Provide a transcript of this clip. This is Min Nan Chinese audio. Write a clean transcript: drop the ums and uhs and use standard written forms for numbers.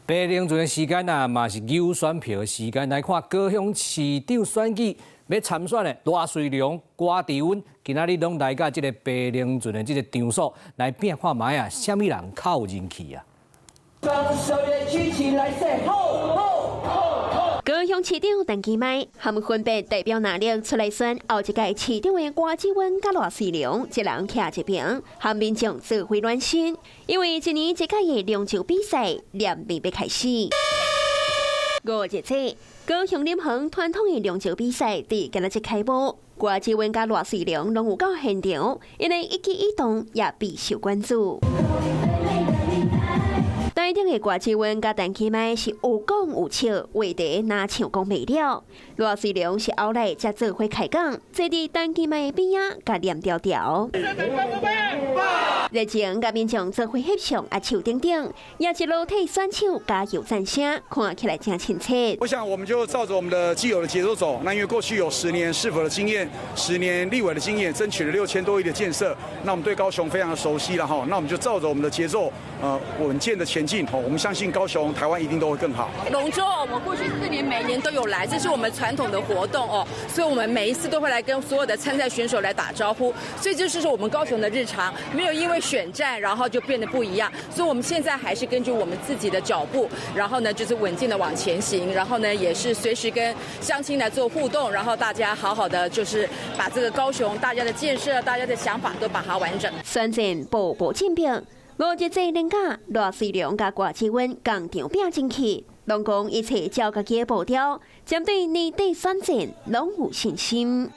白龍船的時間啊，嘛是勾選票的時間。來看高雄市長選舉欲參選的賴瑞隆、郭志溫，今仔日攏來到這个白龍船的這个場所來拼看覓啊，啥物人較有人氣啊？雙手舉起來，say 吼吼吼吼！高雄市長陳其邁含分別代表藍綠出來選後一屆市長的郭志溫佮賴瑞隆，一人徛一爿，和民眾做伙暖身。因為一年一屆的龍舟比賽連袂欲開始。五日節，高雄林園傳統的龍舟比賽佇今仔日開幕，郭志溫佮賴瑞隆攏有到現場，𪜶的一舉一動也備受關注。台中的郭志溫佮陳其邁是有講有笑，話題若像講袂了。賴瑞隆是後來才做伙開講，坐佇陳其邁的邊仔，共念牢牢。熱情佮民眾做伙翕相啊，手等等，也一路替選手加油讚聲，看起來真親切。我想我們就照着我們的既有的節奏走。那因為過去有10年市府的經驗，10年立委的經驗，爭取了6000多億的建設，那我們對高雄非常的熟悉了哈。那我們就照着我們的節奏，穩健的前進。我們相信高雄、台灣一定都會更好。龍舟，我過去4年每年都有來，這是我們傳統的活動哦，所以我們每一次都會來跟所有的參賽選手來打招呼，所以這就是我們高雄的日常，沒有因為選戰然後就變得不一樣，所以我們現在還是根據我們自己的腳步，然後呢就是穩健的往前行，然後呢也是隨時跟鄉親來做互動，然後大家好好的就是把這個高雄大家的建設、大家的想法都把它完整。選戰步步進逼，五日節連假，賴瑞隆佮郭志溫仝場拼進去，攏講一切照家己的步調，針對年底選戰攏有信心。